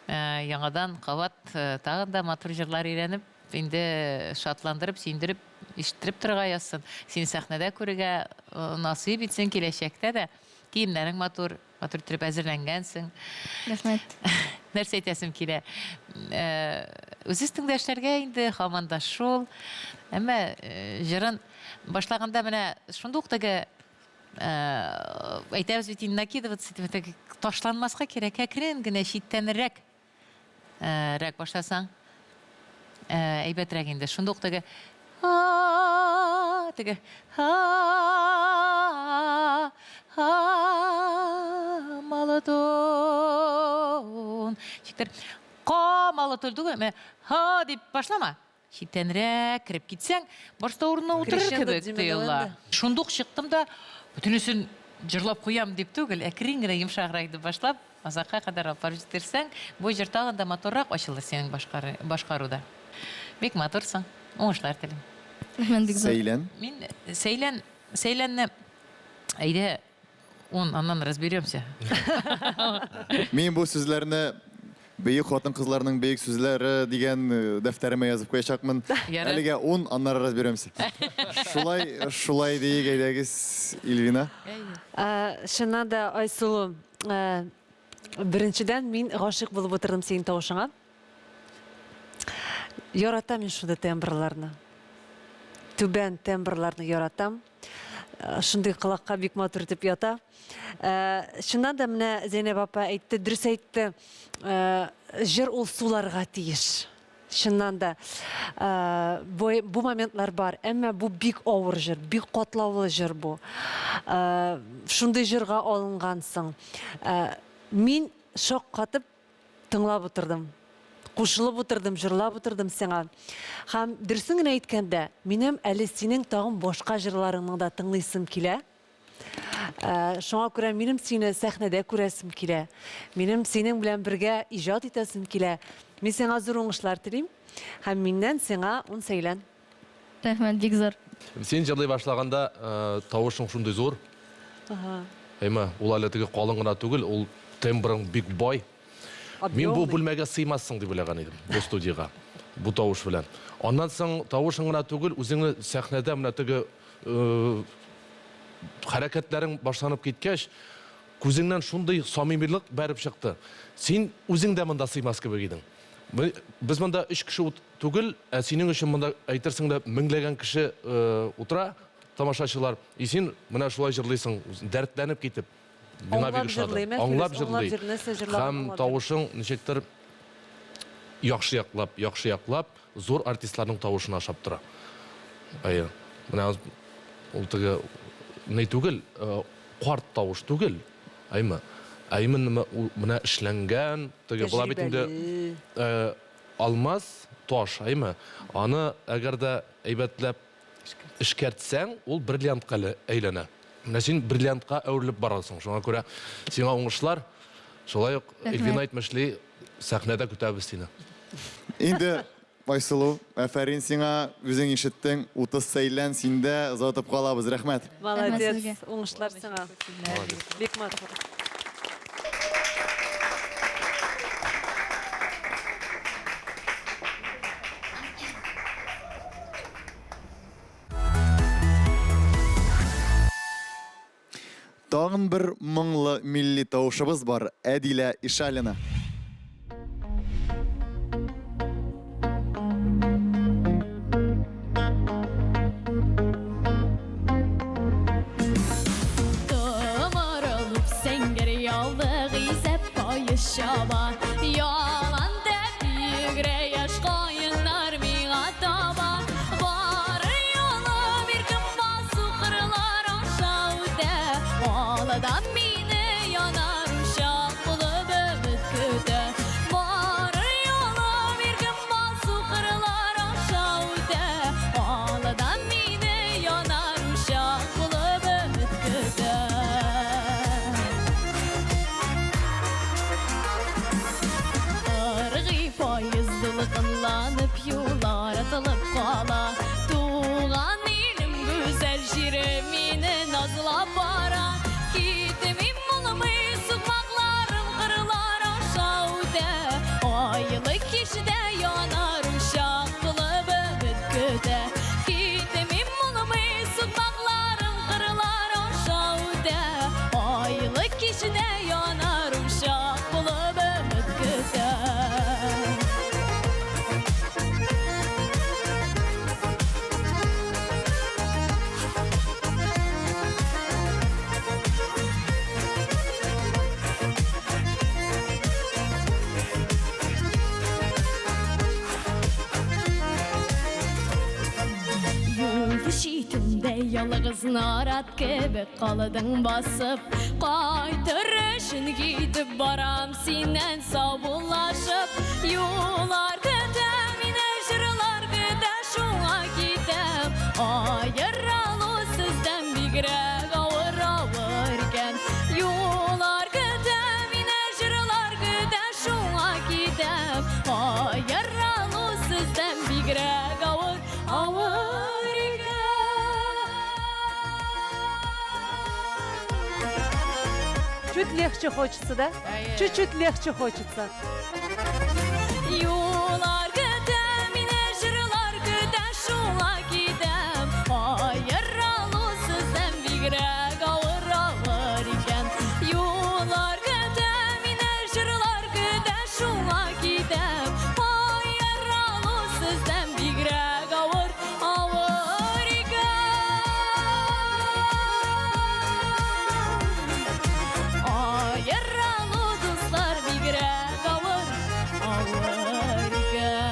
яңадан кабат тагын да матур җырлар өйрәнеп, инде шатландырып, сөендереп, ишеттереп торырга язсын. Сине сәхнәдә күрергә насыйп итсен киләчәктә дә. Киемнәрең матур, матур иттереп әзерләнгәнсең. Рәхмәт. Нәрсә әйтәсем килә? Үз өстеңдә эшләргә инде, һаман да шул. Әмма җырын башлаганда менә шундук ук теге Әйтәбез бит инде, накидываться итеп, теге ташланмаска кирәк, әкрен генә читтәнрәк рәк башласаң, әйбәтрәк инде. Шунда ук теге теге Малатон. Чиктер. Ка малатон түгел, менә ха дип башлама. Читтәнрәк кереп китсәң, башта урынына утырыр кебек тоела. Шундук чыктым да, бөтенесен җырлап куям дип түгел, әкрен генә йомшаграк итеп башлап, азакка кадәр алып барып җиткерсәң, бу җыр тагын да матуррак ачылыр синең башкаруда. Бик матурсың. Уңышлар телим. Рәхмәт бик зур. Сәйлән. Мин Сәйлән, Сәйләнне әйдә Ун, аннан разберемся. Мин бу сүзләрне Бөек хатын-кызларның бөек сүзләре дигән э, дәфтәремә язып куячакмын. Ярар. Әлегә ун, аннары разберемся. Шулай, шулай диек, әйдәгез, Ильвина. Ә, Чыннан да, Айсылу, ә, беренчедән мин гашыйк булып утырдым синең тавышыңа. Яратам мин шундый тембрларны. Түбән тембрларны яратам. Э, шундый колакка бик матур итеп ята. Э, чыннан да менә Зәйнәб апа әйтте, дөрес әйтте. Э, җыр ул суларга тиеш. Чыннан да бу, бу моментлар бар, әмма бу бик авыр җыр, бик катлаулы җыр бу. Шундый җырга алынгансың. Мин шаккатып Тыңлап утырдым. Кушылып утырдым, җырлап утырдым сиңа. Һәм дөресен генә әйткәндә, минем әле синең тагын башка җырларыңны да тыңлыйсым килә. Ә, шуңа күрә минем сине сәхнәдә күрәсем килә. Минем синең белән бергә иҗат итәсем килә. Мин сиңа зур уңышлар телим. Һәм миннән сиңа ун сәйлән. Рәхмәт, бик зур. Син җырлый башлаганда, э, тавышың шундый зур. Ага. Әйме, ул әле теге калын гына түгел, ул тембрың бик бай. Мин бу бүлмәгә сыймассың дип уйлаган идем, бу студиягә. Бу тавыш белән. Аннан соң тавышың гына түгел, үзеңне сәхнәдә менә теге хәрәкәтләрең башланып киткәч, күзеңнән шундый самимилык бәреп чыкты. Син үзең дә монда сыймас кебек идең. Без монда өч кеше түгел, ә синең өчен монда әйтерсең лә меңләгән кеше утыра, тамашачылар. И син менә шулай җырлыйсың, дәртләнеп китеп. Миңа бик ошады. Аңлап җырлый. Һәм тавышың ничектер яхшы яклап, яхшы яклап, зур артистларның тавышына ошап тора. Әйе. Менә ул теге ни түгел, карт тавыш түгел, әйме? Ә именно менә эшләнгән, теге була бит инде алмаз таш, әйме? Аны әгәр дә әйбәтләп эшкәртсәң, ул бриллиантка әйләнә. Менә син бриллиантка әверелеп барасың. Шуңа күрә сиңа уңышлар. Шулай ук Эльвина әйтмешли, сәхнәдә көтәбез сине. Инде, Айсылу, афәрин сиңа, үзең ишеттең, 30 сәйлән синдә, озатып калабыз. Рәхмәт. Молодец, уңышлар сиңа. Бик матур. Тагын бер моңлы милли тавышыбыз бар, Әдилә Ишалина. Томырылып сәңгер ялды гыйзәп каеш чаба. Ялан тәп йөгерә яшь каеннар миңа таба. Бары юлым иркен басу кырлар аша үтә. Алдан мине янар учак булып өмет көтә. Бары юлым иркен басу кырлар аша үтә. Алдан мине янар учак булып өмет көтә. Ыргый поезд дулкынланып юллар атылып кала. Туган илем, гүзәл җирем мине назлап бара. Китмим булмый сукмакларым кырлар аша үтә. Айлы кичтә янар учак булып өмет көтә. Китмим булмый сукмакларым кырлар аша үтә. Айлы кичтә янар учак булып өмет көтә. Юл читендә ялгыз нарат кебек калдың басып. Кайтыр өчен китеп барам синнән саубуллашып. Юллар көтә мине, җырлар көтә, шуңа китәм. Аерылу сездән бигрәк авыр авыр икән. Юллар көтә мине, җырлар көтә, шуңа китәм. Аерылу сездән бигрәк авыр авыр икән. Чуть легче хочется, да? Чуть-чуть легче хочется. Юллар көтә мине, җырлар көтә, шуңа китәм. Аерылу сездән бигрәк авыр авыр икән. Юллар көтә мине, җырлар көтә, шуңа китәм. Аерылу сездән бигрәк авыр авыр икән. Аерылу дуслар бигрәк авыр авыр икән.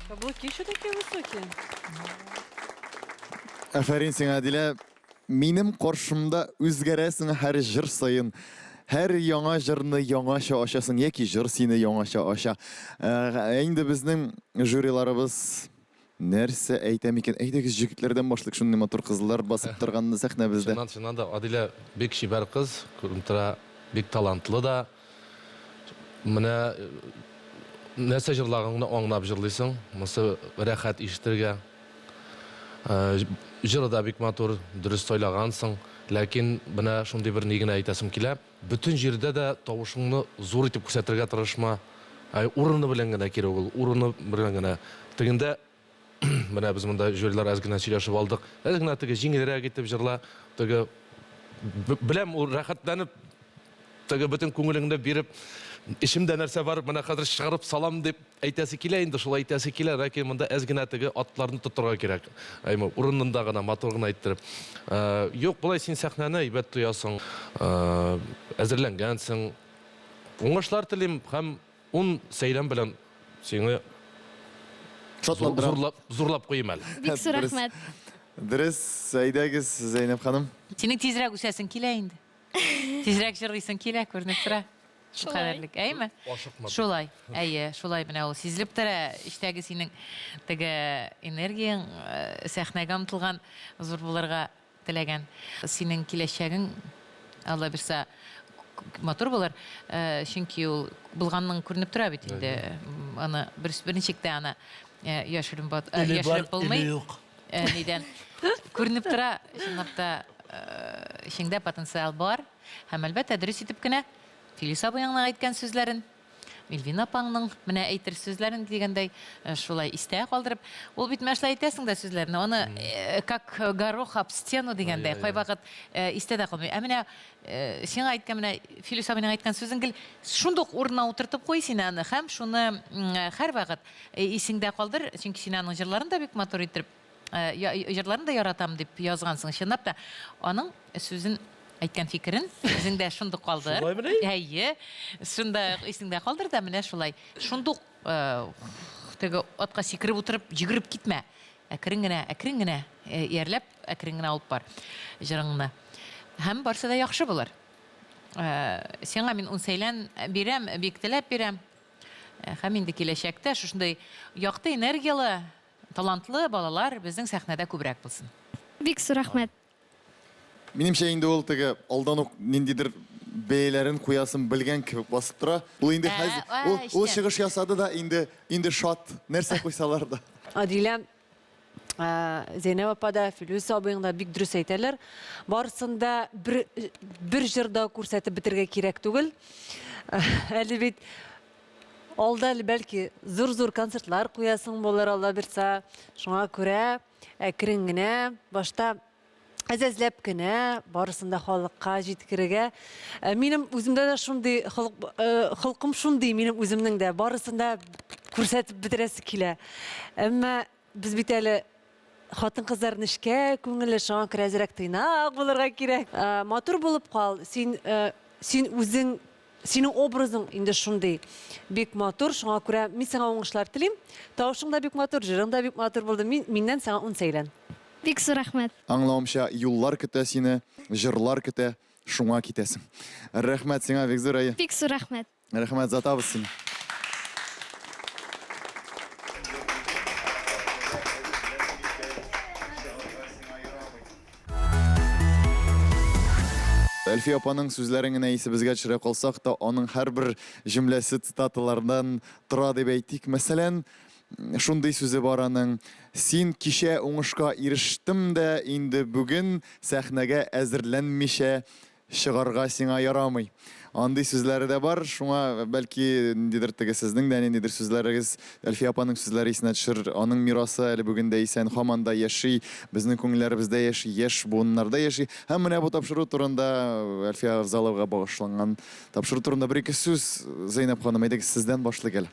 Каблуки еще такие высокие. Афәрин сиңа, Әдилә. Минем каршымда үзгәрәсең һәр җыр саен. Һәр яңа җырны яңача ачасың яки җыр сине яңача ача. Ә инде безнең жюриларыбыз нәрсә әйтә микән? Әйдәгез, җегетләрдән башлыйк, шундый матур кызлар басып торганны сәхнәбездә. Чыннан, чыннан да Адилә бик чибәр кыз, күренеп тора, бик талантлы да. Менә Нәрсә җырлагыңны аңлап җырлыйсың. Монысы рәхәт ишетергә. Җыры да бик матур, дөрес сайлагансың. Ләкин менә шундый бер ни генә әйтәсем килә. Бөтен җирдә дә тавышыңны зур итеп күрсәтергә тырышма. Урыны белән генә кирәк ул, урыны белән генә. Тегендә менә без монда жюрилар әз генә сөйләшеп алдык. Әз генә теге җиңелрәк итеп җырла. Теге беләм, ул рәхәтләнеп теге бөтен күңелеңне биреп, эчемдә нәрсә бар, менә хәзер чыгарып салам дип әйтәсе килә инде, шулай әйтәсе килә, ләкин монда әз генә теге атларны тотырга кирәк. Әйме, урынында гына, матур гына иттереп. Э, юк, болай син сәхнәне әйбәт тоясың, э, әзерләнгәнсең. Уңышлар телим һәм Ун сәйлән белән сине Шатландырам. зурлап, зурлап куйым әле. Бик зур Дөрес. рәхмәт. Дөрес, әйдәгез, Зәйнәб ханым. Синең тизрәк үсәсең килә инде. Тизрәк җырлыйсың килә, күренеп тора. Шул Шулай. кадәрлек, әйеме? Ашыкма. Шулай, әйе, шулай менә ул сизелеп тора, эчтәге синең теге энергияң, э, сәхнәгә омтылган, зур булырга теләгән. Синең киләчәгең, Алла бирса, матур булыр. Э, чөнки ул булганның күренеп тора бит инде. Аны бер берничек тә аны э, яшерен бат, э, яшереп булмый. юк. Нидән? Күренеп тора, чынлап та эчеңдә потенциал бар. Һәм әлбәттә, дөрес итеп кенә Филис абыеңның әйткән сүзләрен Мильвина апаңның менә әйтер сүзләрен дигәндәй, э, шулай истә калдырып, ул бит менә шулай әйтәсең дә сүзләрне, аны э, как горох об стену дигәндәй, кайвакыт э, истә дә калмый. Ә менә сиңа әйткән менә Филүс абыйның әйткән сүзен гел шундук урынына утыртып куй син аны һәм шуны һәрвакыт исеңдә калдыр, чөнки син аның җырларын да бик матур иттереп Э, җырларын да яратам дип язгансың. Чынлап та, аның сүзен әйткән фикерен үзеңдә шундук калдыр. Шулаймыни? Әйе. Шунда исеңдә калдыр да менә шулай. Шундук э, теге атка сикереп утырып йөгереп китмә. Әкрен генә, әкрен генә э, иярләп, әкрен генә алып бар җырыңны. Һәм барсы да яхшы булыр. Сиңа мин ун сәйлән бирәм, бик теләп бирәм. Һәм инде киләчәктә шушындый якты энергияле Талантлы балалар безнең сәхнәдә күбрәк булсын. Бик зур рәхмәт. Минемчә инде ул теге алдан ук ниндидер бәяләрен куясын белгән кебек басып тора. Ул инде Ә, хәзер ә, ул, ул эчтән. чыгыш ясады да инде инде шат нәрсә куйсалар да. Адилә, ә, Зәйнәб апа да, Филүс абыең да бик дөрес әйтәләр. Барысын да бер, бер җырда күрсәтеп бетерергә кирәк түгел. Әле бит Алда әле бәлки зур-зур концертлар куясың булыр, Алла бирса. Шуңа күрә әкрен генә, башта әз-әзләп кенә барысын да халыкка җиткерергә. Э, минем үземдә дә шундый холык, э, холкым шундый, минем үземнең дә барысын да күрсәтеп бетерәсе килә. Әмма без бит әле хатын-кызлар нечкә күңелле, шуңа күрә әзрәк тыйнак булырга кирәк. Э, матур булып кал, син, син үзең Синең образың инде шундый бик матур, шуңа күрә мин сиңа уңышлар телим. Тавышың да бик матур, җырың да бик матур булды. Мин, миннән сиңа ун сәйлән. Бик зур рәхмәт. Аңлавымча, юллар көтә сине, җырлар көтә, шуңа китәсең. Рәхмәт сиңа бик зур, әйе. Бик зур рәхмәт. Рәхмәт, озатабыз сине. Әлфия апаның сүзләрен генә исебезгә төшерә калсак та, аның һәрбер җөмләсе цитаталардан тора дип әйтик. Мәсәлән, шундый сүзе бар аның: Син кичә уңышка ирештем дә, инде бүген сәхнәгә әзерләнмичә Чыгарга сиңа ярамый. Андый сүзләре дә бар, шуңа, бәлки, ниндидер теге сезнең дә ниндидер сүзләрегез, Әлфия апаның сүзләре исенә төшер. Аның мирасы әле бүген дә исән, һаман да яши, безнең күңелләребездә яши, яшь буыннарда яши. Һәм менә бу тапшыру турында, Әлфия Авзаловага багышланган тапшыру турында бер-ике сүз, Зәйнәб ханым, әйдәгез, сездән башлыйк әле.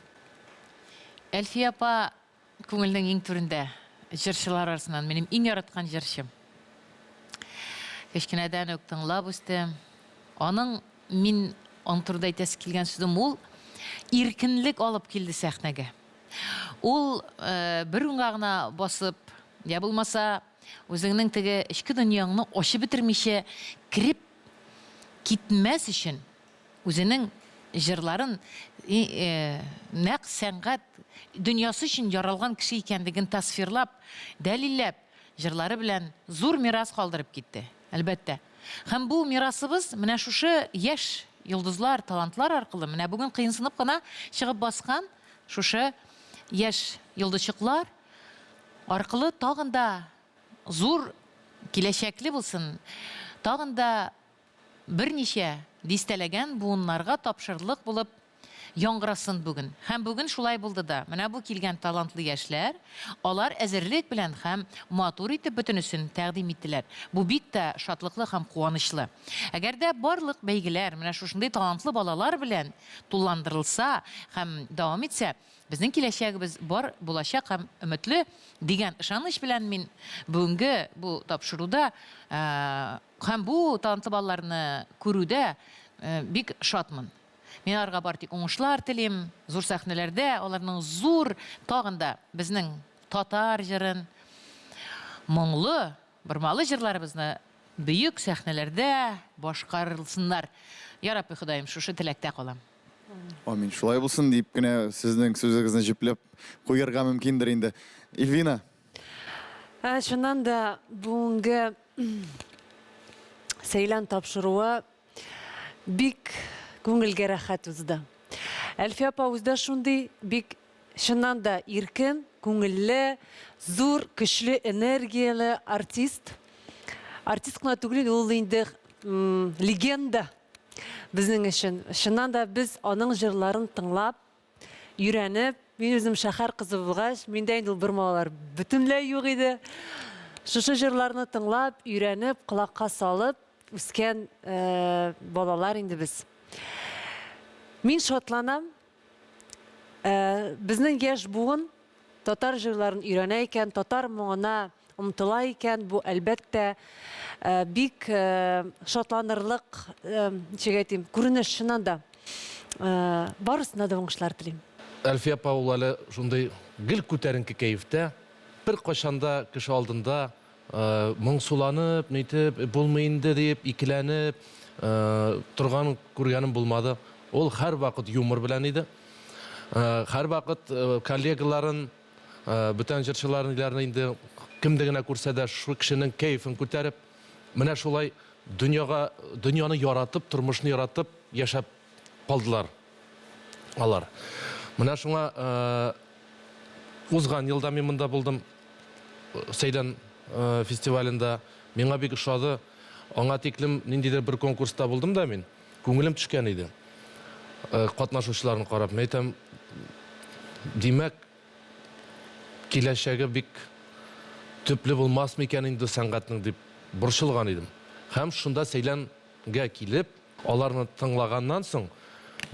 Әлфия апа Күңелнең иң түрендә, җырчылар арасыннан минем иң яраткан җырчым. Кечкенәдән үк тыңлап үстем. Аның мин аның турында әйтәсе килгән сүзем ул иркенлек алып килде сәхнәгә. Ул э, бер урынга гына басып, я булмаса үзеңнең теге эчке дөньяңны ачып бетермичә кереп китмәс өчен Үзенең җырларын нәкъ сәнгать дөньясы өчен яралган кеше икәнлеген тасвирлап, дәлилләп, җырлары белән зур мирас калдырып китте, әлбәттә. Һәм бу мирасыбыз менә шушы яшь йолдызлар, талантлар аркылы менә бүген кыенсынып кына чыгып баскан шушы яшь йолдызчыклар аркылы тагын да зур киләчәкле булсын, тагын да берничә дистәләгән буыннарга тапшырырлык булып яңгырасын бүген. Һәм бүген шулай булды да. Менә бу килгән талантлы яшьләр, алар әзерлек белән һәм матур итеп бөтенесен тәкъдим иттеләр. Бу бик тә шатлыклы һәм куанычлы. Әгәр дә барлык бәйгеләр менә шушындый талантлы балалар белән тулыландырылса һәм дәвам итсә, безнең киләчәгебез бар булачак һәм өметле дигән ышаныч белән мин бүгенге бу тапшыруда һәм бу талантлы балаларны күрүдә бик шатмын. Мин аларга бары тик уңышлар телим, зур сәхнәләрдә аларның зур тагын да безнең татар җырын, моңлы, бормалы җырларыбызны бөек сәхнәләрдә башкарылсыннар. Я Рабби Ходаем, шушы теләктә калам. Амин. Шулай булсын дип кенә сезнең сүзегезне җөпләп куярга мөмкиндер инде. Ильвина. Ә, чыннан да, бүгенге Сәйлән тапшыруы бик күңелгә рәхәт узды. Әлфия апа үзе дә шундый бик чыннан да иркен, күңелле, зур, көчле энергияле артист. Артист кына түгел, ул инде легенда безнең өчен. Чыннан да без аның җырларын тыңлап, өйрәнеп, мин үзем шәһәр кызы булгач, миндә инде ул бормалар бөтенләй юк иде. Шушы җырларны тыңлап, өйрәнеп, колакка салып үскән э, балалар инде без. Мин шатланам. Э, безнең яшь буын татар җырларын өйрәнә икән, татар моңына омтыла икән, бу әлбәттә э, бик э, шатланырлык, э, ничек әйтим, күренеш чыннан да. Барысына да уңышлар телим. Әлфия апа ул әле шундый гел күтәренке кәефтә, беркайчан да кеше алдында моңсуланып, нитеп, булмый инде дип, икеләнеп торганын күргәнем булмады. Ул һәрвакыт юмор белән иде. Һәрвакыт коллегаларын, бүтән җырчыларны инде кемдә генә күрсә дә, шул кешенең кәефен күтәреп, менә шулай дөньяга, дөньяны яратып, тормышны яратып яшәп калдылар алар. Менә шуңа узган елда мин монда булдым, Сәйлән фестивалендә. Миңа бик ошады. Аңа тиклем ниндидер бер конкурста булдым да мин. Күңелем төшкән иде. Катнашучыларны карап, мин әйтәм, димәк, киләчәге бик төпле булмас микән инде сәнгатьнең дип борчылган идем. Һәм шунда Сәйләнгә килеп, аларны тыңлаганнан соң,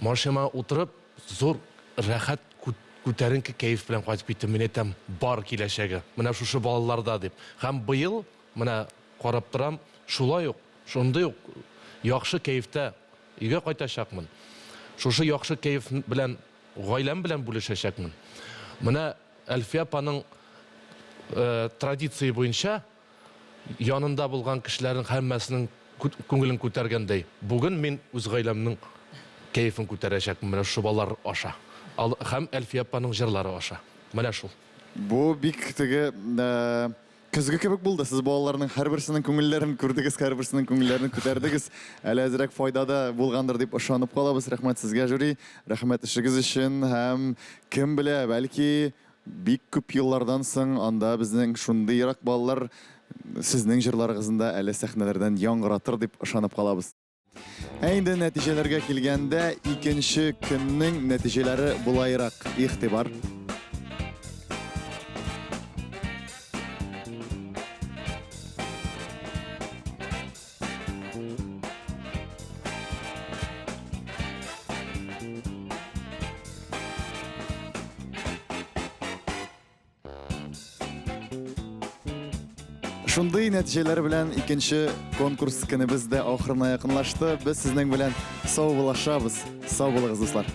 машинама утырып, зур рәхәт күтәренке кәеф белән кайтып киттем. Мин әйтәм, бар киләчәге, менә шушы балаларда дип. Һәм быел, менә карап торам, шулай ук, шундый ук яхшы кәефтә өйгә кайтачакмын. Шушы яхшы кәеф белән гаиләм белән бүлешәчәкмен. Менә Әлфия апаның традиция буенча янында булган кешеләрнең һәммәсенең күңелен күтәргәндәй, бүген мин үз гаиләмнең кәефен күтәрәчәкмен менә шушы балалар аша һәм Әлфия апаның җырлары аша. Менә шул. Бу бик теге Көзге кебек булды. Сез балаларның һәрберсенең күңелләрен күрдегез, һәрберсенең күңелләрен күтәрдегез. Әле әзрәк файда да булгандыр дип ышанып калабыз. Рәхмәт сезгә, жюри. Рәхмәт эшегез өчен. Һәм кем белә, бәлки бик күп еллардан соң анда безнең шундый ерак балалар сезнең җырларыгызны да әле сәхнәләрдән яңгыратыр дип ышанып калабыз. Ә инде нәтиҗәләргә килгәндә, икенче көннең нәтиҗәләре болайрак. Игътибар! Шундый нәтиҗәләр белән икенче конкурс көнебез дә ахырына якынлашты. Без сезнең белән сау булашабыз. Сау булыгыз, дуслар.